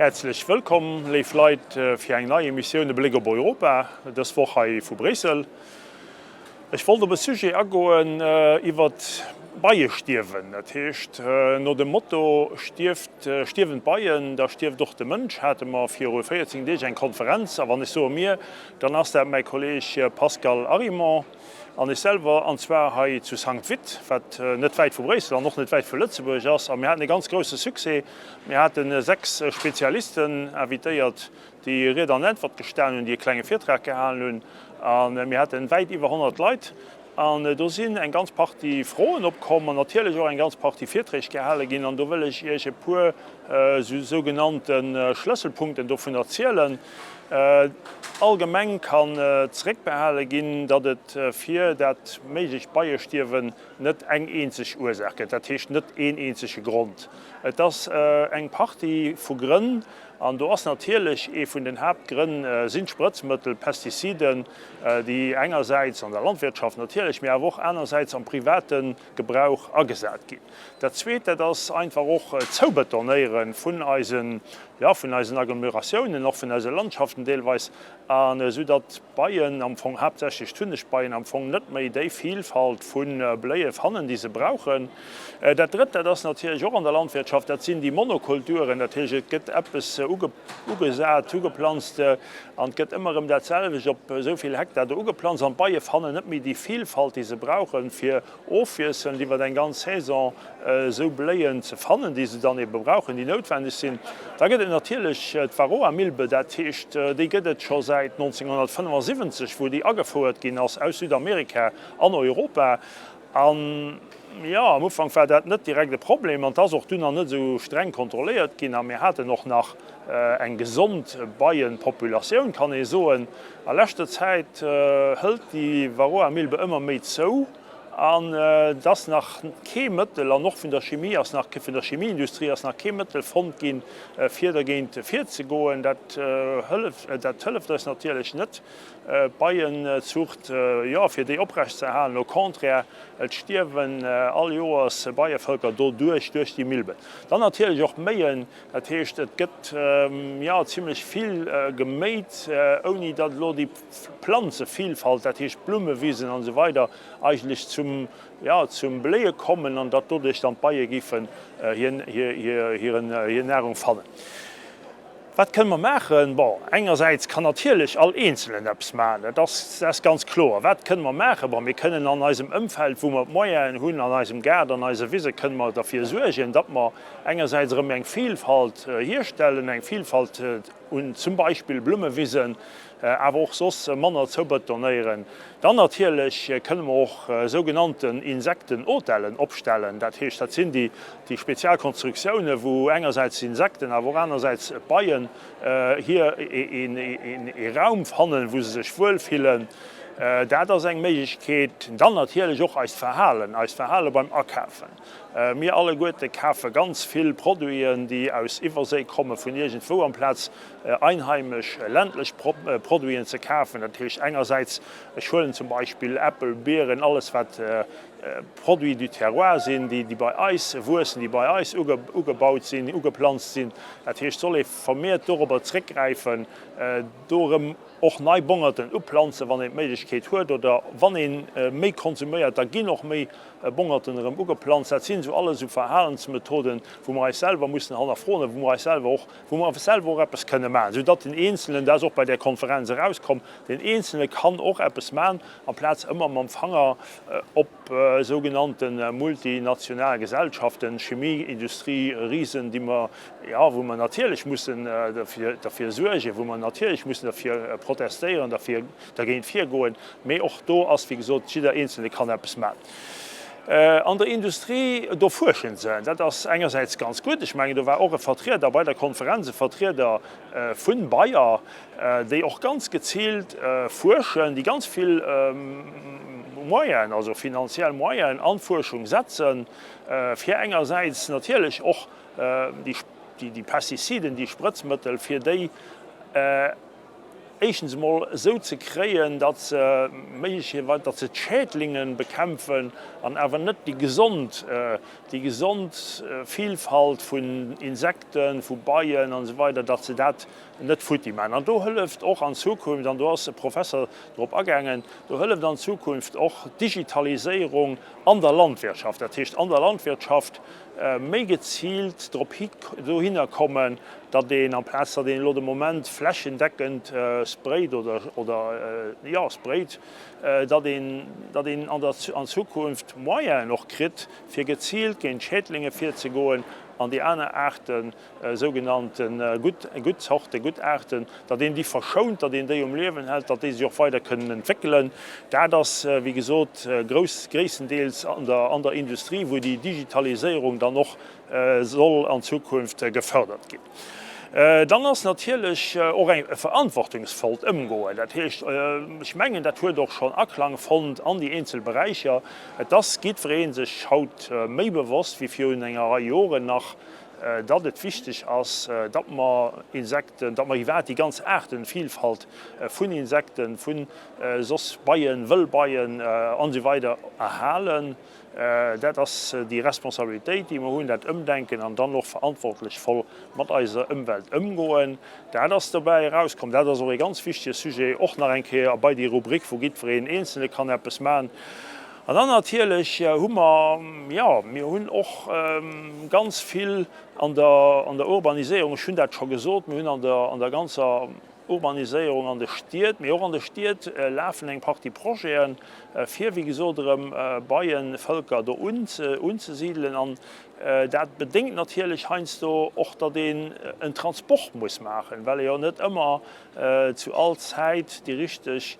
Häerzlech wëllkomm, léif Leit, fir eng nei Emissioun E Bléck op Europa, dës Woch hei vu Bréissel. Ech wollt op e Sujet agoen iwwert d'Beiestierwen. Dat heescht, no dem Motto Stierft, stierwen d'Beien, da stierft och de Mënsch, hate mer viru 14 Deeg eng Konferenz. A wann ech soe mir, dann ass dat mäi Kolleeg Pascal Arimont an ech selwer, an zwar hei zu Sankt Vith, wat net wäit vu Bréissel an och net wäit vu Lëtzebuerg ass. A mir haten e ganz grousse Succès. Mir hate 6 Spezialisten invitéiert, déi Ried an Äntwert gestan hunn, déi e klenge Virtrag gehalen hunn. A mir hate wäit iwwer 100 Leit. An do sinn eng ganz Partie Froen opkomm an natierlech och eng ganz Partie Virträg gehale ginn. An do wëll ech Iech e puer sougenannte Schlësselpunkten dovun erzielen. Allgemeng kann zeréckbehale ginn, datt et fir dat méiglecht Beiestierwen net eng eenzeg Ursaach gëtt, dat heescht net een eenzege Grond. Et ass eng Partie vu Grënn, an do ass natierlech ee vun den Haaptgrënn sinn d'Sprëtzmëttel, Pestiziden, déi engersäits an der Landwirtschaft natierlech, mee awer och anersäits am private Gebrauch agesat ginn. Dat Zweet, dat ass einfach och d'Zoubetonéiere vun eisen, jo, vun eisen Agglomeratiounen, och vun eise Landschaften deelweis, an esou datt d'Beien am Fong, haaptsächlech d'Hunnegbeien am Fong net méi déi Vilfalt vu Bléie fannen, déi se brauchen. Dat Drëtt, dat ass natierlech och an der Landwirtschaft, dat sinn déi Monokulturen. Dat heescht, et gëtt eppes ugesat, ugeplanzt an et gëtt ëmmer erëm dat selwecht op esou vill Hektar do ugeplanzt an d'Beie fannen net méi déi Vilfalt, déi se brauchen, fir ofwiesselnd iwwer eng ganz Saison esou Bléien ze fannen, déi se dann ebe brauchen, déi noutwendeg sinn. Da gëtt et natierlech d'Varroa-Milbe, dat heescht, déi gëtt et scho säit 1975, wou déi agefouert ginn ass aus Südamerika an Europa. An, jo, am Ufank war dat net direkt e Problem an et ass och dunn nach net esou streng kontrolléiert ginn a mir haten och nach eng gesond Beienpopulatioun, kann ee soen. A leschter Zäit hëlt déi Varroa-Milbe ëmmer méi zou an et ass nach kee Mëttel, an och vun der Chimie ass nach, vun der Chimieindustrie ass nach kee Mëttel fonnt ginn, fir dergéint virzegoen. Dat hëlleft, dat hëlleft eis natierlech net, d'Beienzucht, jo, fir déi oprechtzeerhalen. Au contraire, et stierwen all Joers Beievëlker doduerch, duerch déi Milben. Dann natierlech och d'Méien. Dat heescht, et gëtt, jo, zimlech vill geméit, ouni datt elo déi Planzevilfalt, dat heescht Blummewisen an esou weider, eigentlech zum, jo, zum Bléie kommen an datt doduerch dann d'Beie géifen hir, hir, hir Nahrung fannen. Wat kënne mer maachen? Bon, engersäits kann natierlech all Eenzelen eppes maachen, dat ass, dat ass ganz kloer. Wat kënne mer maachen? Bon, mir kënnen an eisem Ëmfeld, wou mer d'Moyenen hunn, an eisem Gaart, an eise Wise kënne mer derfir suergen, datt mer engersäits erëm eng Vilfalt hierstellen, eng Vilfalt un zum Beispill Blummewisen, awer och soss manner zoubetonéieren. Dann natierlech kënne mer och sougenannten Insektenhotellen opstellen. Dat heescht, dat sinn déi spezial Konstruktiounen, wou engersäits d'Insekten, awer och anersäits d'Beien hir ee Raum fannen, wou se sech wuelfillen. Dat ass eng Méiglechkeet. Dann natierlech och eist Verhalen, eist Verhale beim Akafen. Mir alleguerte kafe ganz vill Produiten, déi aus Iwwerséi komme vun iergendwou, amplaz einheimesch ländlech Produiten ze kafen. Dat heescht engersäits, ech huelen zum Beispill Äppel, Bieren, alles wat Produits du terroir sinn, déi bei eis wuessen, déi bei eis ugebaut sinn, ugeplanzt sinn. Dat heescht, soll ee vermeert dorobber zréckgräifen, do erëm och nei Bongerten uplanzen, wann een d'Méiglechkeet huet, oder wann ee méi konsuméiert, da ginn och méi Bongerten erëm ugeplanzt. Dat sinn esou alles esou Verhalensmethoden, wou mer eis selwer mussen hannerfroen a wou mer eis selwer och, wou mer selwer och eppes kënne maachen, soudatt den Eenzelen, dat ass och bei där Konferenz erauskomm, den Eenzele kann och eppes maachen, amplaz ëmmer mam Fanger op sougenannte multinational Gesellschaften, Chemieindustrie, Risen, déi mer, jo, wou mer natierlech mussen derfir, derfir suergen, wou mer natierlech mussen derfir protestéieren, derfir, dergéint virgoen, mee och do ass, wéi gesot, jidder Eenzelne kann eppes maachen. An der Industrie, do fuerschen se. Dat ass engersäits ganz gutt. Ech mengen, do war och e Vertrieder bei der Konferenz, e Vertrieder vun Bayer, déi och ganz geziilt fuerschen, déi ganz vill Moyenen, also finanziell Moyenen an d'Fuerschung setzen, fir engersäits natierlech och déi Pestiziden, déi Sprëtzmëttel, fir déi. éischtens emol esou ze kréien, datt se méiglecherweis, datt se d'Schädlinge bekämpfen an awer net déi gesond, déi gesond Vielfalt vun Insekten, vu Beien an esou weider, datt se dat net futti maachen. An do hëlleft och an Zukunft, an do ass e Professer drop agaangen, do hëlleft an Zukunft och d'Digitaliséierung an der Landwirtschaft, dat heescht an der Landwirtschaft méi geziilt drop dohinner kommen, datt een, amplaz datt een elo de Moment flächendeckend sprayt oder, oder jo sprayt, datt een, datt een an der an Zukunft Moyenen och kritt, fir geziilt géint Schädlinge virzegoen an déi aner Aarten sougenannte gutt, gutt Zorte, gutt Aarten, datt een déi verschount, datt een déi um Liewen hält, datt déi sech och weider kënnen entwéckelen. Dat ass, wéi gesot, grouss, gréisstendeels an der, an der Industrie, wou déi Digitaliséierung dann och soll an Zukunft gefördert ginn. Dann ass natierlech och eng, e verantwortungsvollt Ëmgoen. Dat heescht, ech mengen, dat huet och schonn Aklang fonnt an déi eenzel Beräicher. Et ass jiddweree sech haut méi bewosst wéi virun enger Rei Joren nach, datt et wichteg ass, datt mer Insekten, datt mer iwwerhaapt déi ganz Aartenvielfalt vun Insekten, vu soss Beien, Wëllbeien an esou weider erhalen. Dat ass déi Responsabilitéit, déi mer hunn, dat Ëmdenken an dann och verantwortlechvoll mat eiser Ëmwelt ëmgoen. Dat ass dobäi erauskomm. Dat ass och ee ganz wichtege Sujet, och nach eng Kéier bei déi Rubrik, wou jiddwereen Eenzelne kann eppes maachen. An dann natierlech hu mer, jo, mir hunn och ganz vill an der, an der Urbaniséierung, ech hunn dat scho gesot, mir hunn an der, an der ganzer Urbaniséierung an de Stied, mee och an de Stied lafen eng Partie Projeten, fir, wéi gesot, erëm Beievëlker do unzesidelen. An dat bedéngt natierlech heiansdo och, datt een en Transport muss maachen, well ee jo net ëmmer zu all Zäit déi richteg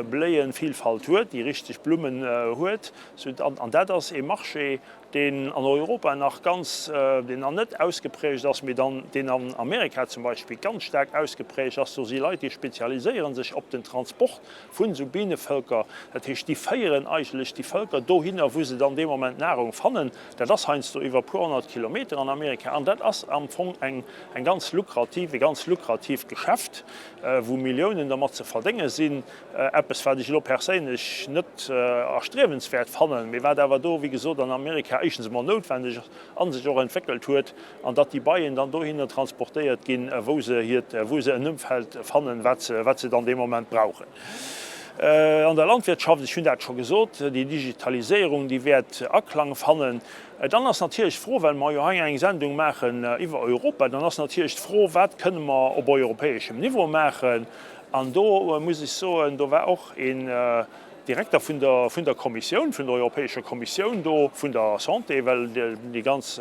Bléienvielfalt huet, déi richteg Blummen huet, an dat ass ee Marché, deen an Europa nach ganz, deen nach net ausgeprägt ass, mee dann deen an Amerika zum Beispill ganz staark ausgeprägt ass. Do si Leit, déi spezialiséiere sech op den Transport vun esou Bienevölker. Dat heescht, déi féieren eigentlech déi Völker dohinner, wou se dann dee Moment Nahrung fannen. Dat ass heiansdo iwwer e puer honnert Kilometer an Amerika an dat ass am Fong eng ganz lukrativ, e ganz lukratiivt Geschäft, wou Milliounen dermat ze verdénge sinn. Eppes, wat ech elo perséinlech net erstriewenswäert fannen, mee wat awer do, wéi gesot, an Amerika éischtens emol noutwendeg ass a sech och entwéckelt huet, an datt déi Beien dann dohinner transportéiert ginn, wou se hiert, wou se en Ëmfeld fannen, wat se, wat se dann dee Moment brauchen. An der Landwirtschaft, ech hunn dat scho gesot, déi Digitaliséierung, déi wäert Aklang fannen. Dann ass natierlech d'Fro, well mer jo hei eng Sendung maachen iwwer Europa, dann ass natierlech d'Fro, Wat kënne mer op europäeschem Niveau maachen? An do muss ech soen, do war och een Direkter vun der, vun der Kommissioun, vun der Europäescher Kommissioun do, vun der Santé, well déi ganz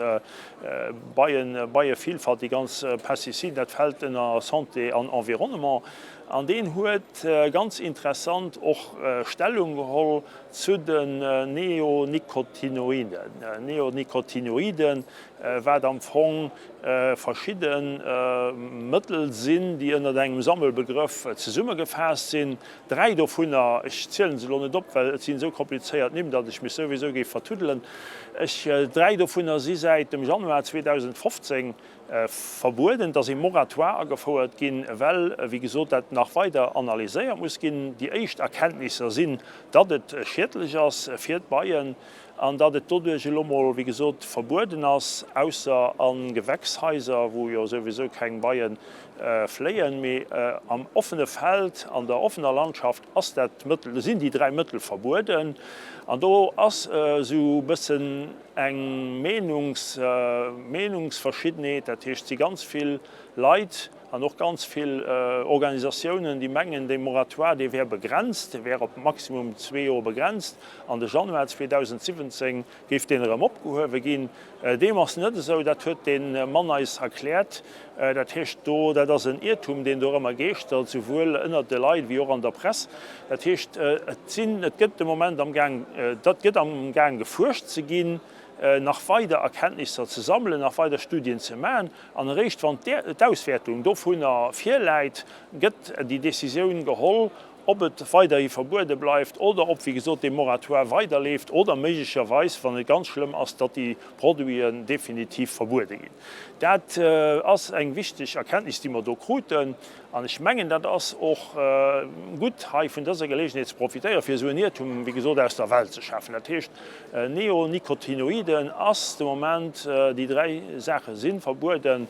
Beien, Beievillfalt, déi ganz Pestiziden, dat fält ënner Santé an Environnement. An deen huet ganz interessant och Stellung geholl zu den Neonicotinoiden. Neonicotinoiden, wat am Fong verschidde Mëttel sinn, déi ënnert engem Sammelbegrëff zesummegefaasst sinn. Dräi dovunner, ech zielen se elo net op, well et sinn esou komplizéiert Nimm, datt ech mech souwisou géif vertuddelen, ech, dräi dovunner si säit dem Januar 2015 verbueden. Et ass ee Moratoire agefouert ginn, well, wéi gesot, dat nach weider analyséiert muss ginn. Déi éischt Erkenntnisser sinn, datt et schiedlech ass fir d'Beien an datt et doduerch elo mol, wéi gesot, verbueden ass, ausser a Gewächshaiser, wou jo souwisou keng Beie fléien, mee am offene Feld, an der offener Landschaft ass dat Mëttel, sinn déi 3 Mëttel verbueden. An do ass esou e bëssen eng Meenungs, Meenungsverschiddenheet, dat heescht, et si ganz vill Leit an och ganz vill Organisatiounen, déi mengen, dee Moratoire, dee wär begrenzt, dee wär op maximum zwee Joer begrenzt, an de Januar 2017 géif deen erëm opgehuewe ginn. Deem ass net esou, dat huet dee Mann eis erkläert. Dat heescht do, dat ass en Iertum, deen dorëmmer geeschtert, souwuel ënnert de Leit wéi och an der Press. Dat heescht, et sinn, et gëtt de Moment amgaang, dat gëtt amgaang gefuerscht ze ginn, nach weider Erkenntnisser ze sammelen, nach weider Studien ze maachen. An eréischt wann d'Auswäertung dovunner virläit, gëtt déi Décisioun geholl. Ob et weiderhi verbuede bleift oder ob, wéi gesot, dee Moratoire weiderleeft oder méiglecherweis, wann et ganz schlëmm ass, datt déi Produiten definitiv verbuede ginn. Dat ass eng wichteg Erkenntnis, déi mer do kruten. An ech mengen, dat ass och gutt, hei vun dëser Gelegenheet ze profitéieren, fir esou en Iertum, wéi gesot, aus der Welt ze schafen. Dat heescht, Neonicotinoiden ass de Moment, déi dräi Saache si verbueden,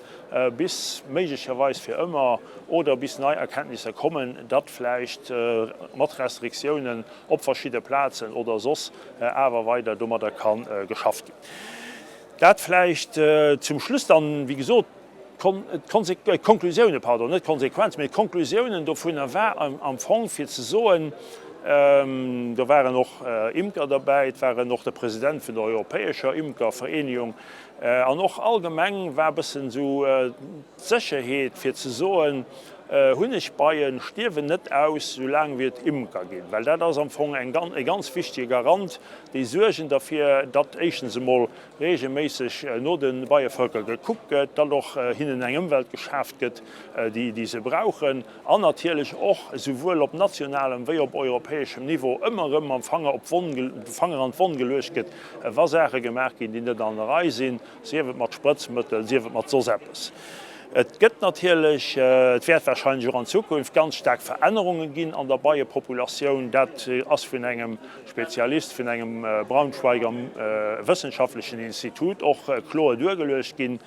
bis méiglecherweis fir ëmmer oder bis nei Erkenntnisser kommen, datt vläicht mat Restriktiounen op verschidde Plazen oder soss awer weider domadder ka geschafft ginn. Dat vläicht zum Schluss dann, wéi gesot, d'Konklusiounen, pardon, net d'Konsequenzen, mee d'Konklusiounen dovunner war am Fong fir ze soen, do waren och Imker derbäi, et waren och de President vun der europäescher Imkervereenigung an och allgemeng war e bëssen esou d'Sécherheet fir ze soen, Hunnegbeien stierwen net aus, soulaang wéi et Imker ginn, well dat ass am Fong e ganz wichtege Garant, déi suergen derfir, datt éischtens emol reegelméisseg no de Beievölker gekuckt gëtt, datt och hinnen eng Ëmwelt geschaaft gëtt, déi se brauchen, an natierlech och esouwuel op nationalem wéi op europäeschem Niveau ëmmer erëm mam Fanger op d'Wonn, de Fanger an d'Wonn geluecht gëtt, wa Saache gemaach ginn, déi net an der Rei sinn, sief et mat Sprëtzmëttel, sief et mat soss eppes. Et gëtt natierlech, et wäert wahrscheinlech och an Zukunft ganz staark Verännerunge ginn an der Beiepopulatioun. Dat ass vun engem Spezialist vun engem Braunschweiger wëssenschaftlechen Institut och kloer duergeluecht ginn.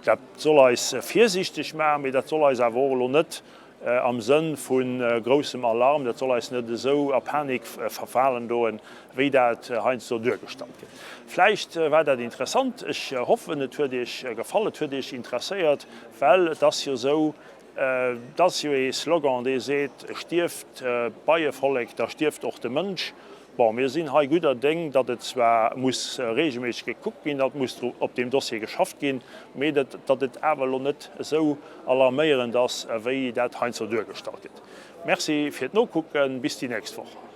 Dat soll eis virsiichteg maachen, mee dat soll eis awer och elo net am Sënn vu groussem Alarm, dat soll eis net esou a Panik verfalen doen, wéi dat heiansdo duergestallt gëtt. Vläicht war dat interessant. Ech hoffen, et huet Iech gefall, et huet Iech interesséiert, well et ass jo esou, Et ass jo ee Slogan, dee seet, Stierft d'Beievollek, da stierft och de Mënsch. Bon, mir sinn hei gudder Déng, datt et zwar muss reegelméisseg gekuckt ginn, datt muss op deem Dossier geschafft ginn, mee datt et awer elo net esou alarméierend ass, wéi dat heiansdo duergestallt gëtt. Merci fir d'Nokucken. Bis déi nächst Woch.